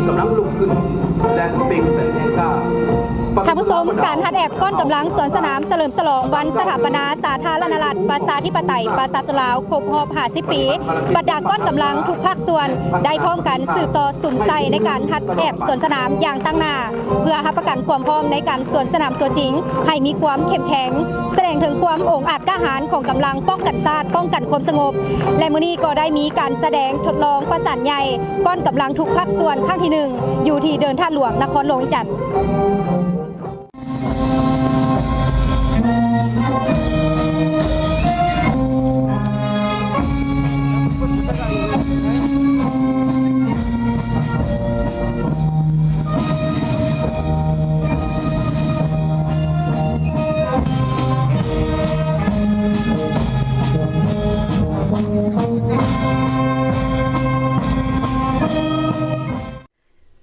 ກຳລັງລຸກຂຶ້ນ ແລະ ເປັ່ງແສງແຮງກ້າ. ທ່ານຜູ້ຊົມ, ການຮັດແອບກ້ອນກຳລັງສວນສະໜາມສະເຫຼີມສະຫຼອງວັນສະຖາປະນາສາທາລະນະລັດ ປະຊາທິປະໄຕ ປະຊາຊົນລາວ ຄົບຮອບຫ້າສິບປີ, ບັນດາກ້ອນກຳລັງທຸກພາກສ່ວນໄດ້ພ້ອມກັນສືບຕໍ່ສຸມໃສ່ໃນການຮັດແອບສວນສະໜາມຢ່າງຕັ້ງໜ້າ ເພື່ອຮັບປະກັນຄວາມພ້ອມໃນການສວນສະໜາມຕົວຈິງ ໃຫ້ມີຄວາມເຂັ້ມແຂງ, ສະແດງເຖິງຄວາມອົງອາດກ້າຫານຂອງກຳລັງປ້ອງກັນຊາດ, ປ້ອງກັນຄວາມສະຫງົບ. ແລະ ມື້ນີ້ກໍໄດ້ມີການສະແດງທົດລອງປະສານໃຫຍ່ ກ້ອນກຳລັງທຸກພາກສ່ວນຄັ້ງທີໜຶ່ງ ຢູ່ທີ່ເດີ່ນທາດຫຼວງ ນະຄອນຫຼວງວຽງຈັນ.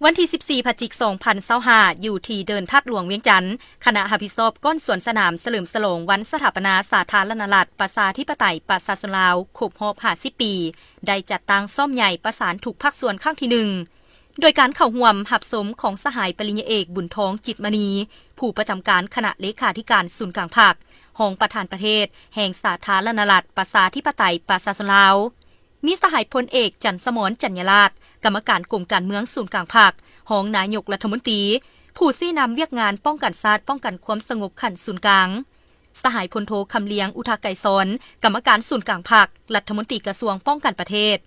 ວັນທີສິບສີ່ ພະຈິກ ສອງພັນຊາວຫ້າ ຢູ່ທີ່ເດີ່ນທາດຫຼວງວຽງຈັນ, ຄະນະຮັບຜິດຊອບກ້ອນສວນສະໜາມສະເຫຼີມສະຫຼອງວັນສະຖາປະນາສາທາລະນະລັດ ປະຊາທິປະໄຕ ປະຊາຊົນລາວ ຄົບຮອບຫ້າສິບປີ ໄດ້ຈັດຕັ້ງຊ້ອມໃຫຍ່ປະສານທຸກພາກສ່ວນຄັ້ງທີໜຶ່ງ ໂດຍການເຂົ້າຮ່ວມຮັບຊົມຂອງສະຫາຍປະລິນຍາເອກ ບຸນທອງ ຈິດມະນີ ຜູ້ປະຈຳການຄະນະເລຂາທິການສູນກາງພັກ, ຮອງປະທານປະເທດແຫ່ງສາທາລະນະລັດ ປະຊາທິປະໄຕ ປະຊາຊົນລາວ, ມີສະຫາຍພົນເອກ ຈັນສະໝອນ ຈັນຍາລາດ ກຳມະການກົມການເມືອງສູນກາງພັກ, ຮອງນາຍົກລັດຖະມົນຕີ, ຜູ້ຊີ້ນຳວຽກງານປ້ອງກັນຊາດ, ປ້ອງກັນຄວາມສະຫງົບຂັ້ນສູນກາງ, ສະຫາຍພົນໂທ ຄຳລຽງ ອຸທະໄກສອນ ກຳມະການສູນກາງພັກ, ລັດຖະມົນຕີກະຊວງປ້ອງກັນປະເທດ,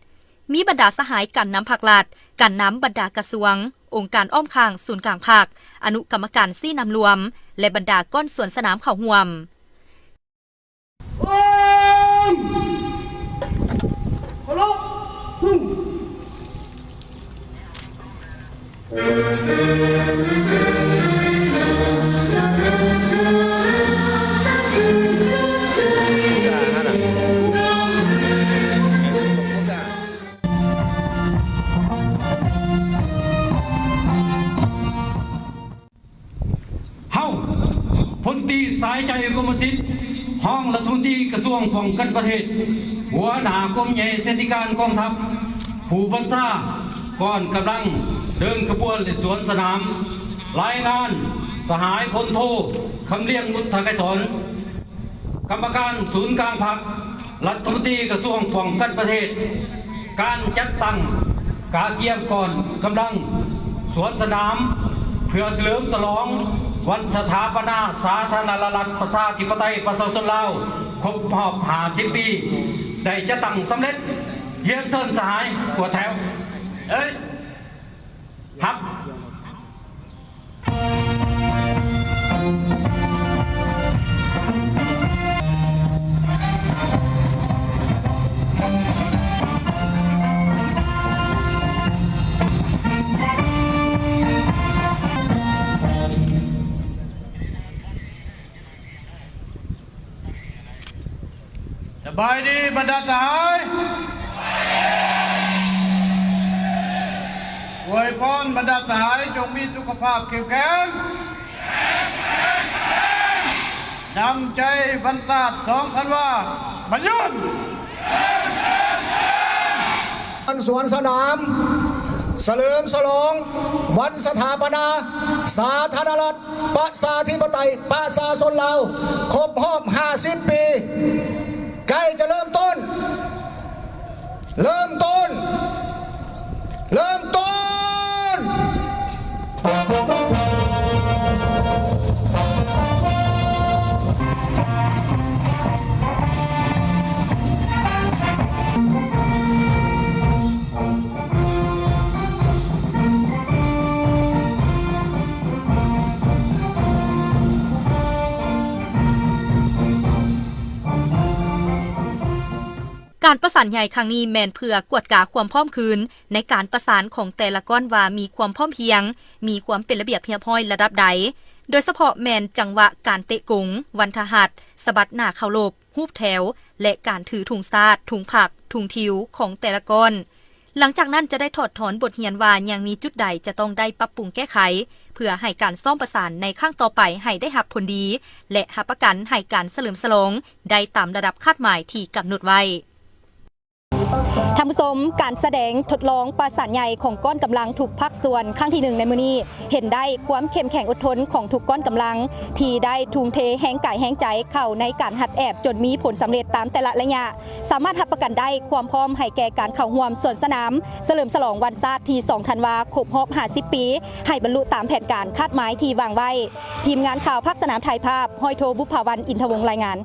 ມີບັນດາສະຫາຍການນຳພັກລັດ, ການນຳບັນດາກະຊວງ, ອົງການອ້ອມຂ້າງສູນກາງພັກ, ອະນຸກຳມະການຊີ້ນຳລວມ ແລະ ບັນດາກ້ອນສວນສະໜາມເຂົ້າຮ່ວມ. ເຮົາ ພົນຕີ ສາຍໃຈ ອຸດົມມະສິດ ຮອງລັດຖະມົນຕີກະຊວງປ້ອງກັນປະເທດ, ຫົວໜ້າກົມໃຫຍ່ເສນຕິການກອງທັບ, ຜູ້ບັນຊາກອນກຳລັງເດີນຂະບວນ ແລະ ສວນສະໜາມ, ລາຍງານສະຫາຍພົນໂທ ຄຳລຽງ ອຸດທະໄກສອນ ກຳມະການສູນກາງພັກ, ລັດຖະມົນຕີກະຊວງປ້ອງກັນປະເທດ, ການຈັດຕັ້ງກະກຽມກ້ອນກຳລັງສວນສະໜາມ ເພື່ອສະເຫຼີມສະຫຼອງວັນສະຖາປະນາສາທາລະນະລັດ ປະຊາທິປະໄຕ ປະຊາຊົນລາວ ຄົບຮອບຫ້າສິບປີ ໄດ້ຈັດຕັ້ງສຳເລັດ. ຮຽນເຊີນສະຫາຍກວດແຖວ. ເອີຍ ຮັບ. ສະບາຍດີບັນດາສະຫາຍ. ອວຍພອນບັນດາສະຫາຍຈົ່ງມີສຸຂະພາບເຂັ້ມແຂງ, ນຳໃຈວັນຊາດສອງທັນວາ ໝັ້ນຍືນ. ສວນສະໜາມສະເຫຼີມສະຫຼອງວັນສະຖາປະນາສາທາລະນະລັດ ປະຊາທິປະໄຕ ປະຊາຊົນລາວ ຄົບຮອບຫ້າສິບປີ ໃກ້ຈະເລີ່ມຕົ້ນ, ເລີ່ມຕົ້ນ, ເລີ່ມຕົ້ນ. ການປະສານໃຫຍ່ຄັ້ງນີ້ແມ່ນເພື່ອກວດກາຄວາມພ້ອມຄືນໃນການປະສານຂອງແຕ່ລະກ້ອນວ່າມີຄວາມພ້ອມພຽງ, ມີຄວາມເປັນລະບຽບຮຽບຮ້ອຍລະດັບໃດ, ໂດຍສະເພາະແມ່ນຈັງຫວະການເຕະກົງ, ວັນທະຫັດ, ສະບັດໜ້າເຄົາລົບ, ຮູບແຖວ ແລະ ການຖືທຸງຊາດ, ທຸງພັກ, ທຸງທິວຂອງແຕ່ລະກ້ອນ. ຫຼັງຈາກນັ້ນຈະໄດ້ຖອດຖອນບົດຮຽນວ່າຍັງມີຈຸດໃດຈະຕ້ອງໄດ້ປັບປຸງແກ້ໄຂ ເພື່ອໃຫ້ການຊ້ອມປະສານໃນຄັ້ງຕໍ່ໄປໃຫ້ໄດ້ຮັບຜົນດີ ແລະ ຮັບປະກັນໃຫ້ການສະເຫຼີມສະຫຼອງໄດ້ຕາມລະດັບຄາດໝາຍທີ່ກຳນົດໄວ້. ທ່ານຜູ້ຊົມ, ການສະແດງທົດລອງປະສານໃຫຍ່ຂອງກ້ອນກຳລັງທຸກພາກສ່ວນຄັ້ງທີໜຶ່ງໃນມື້ນີ້ ເຫັນໄດ້ຄວາມເຂັ້ມແຂງອົດທົນຂອງທຸກກ້ອນກຳລັງ ທີ່ໄດ້ທຸ່ມເທແຮງກາຍແຮງໃຈເຂົ້າໃນການຮັດແອບ ຈົນມີຜົນສຳເລັດຕາມແຕ່ລະໄລຍະ, ສາມາດຮັບປະກັນໄດ້ຄວາມພ້ອມໃຫ້ແກ່ການເຂົ້າຮ່ວມສວນສະໜາມ ສະເຫຼີມສະຫຼອງວັນຊາດທີສອງທັນວາ ຄົບຮອບຫ້າສິບປີ ໃຫ້ບັນລຸຕາມແຜນການຄາດໝາຍທີ່ວາງໄວ້. ທີມງານຂ່າວພາກສະໜາມ ຖ່າຍພາບ, ຮ້ອຍໂທ ບຸບຜາວັນ ອິນທະວົງ ລາຍງານ.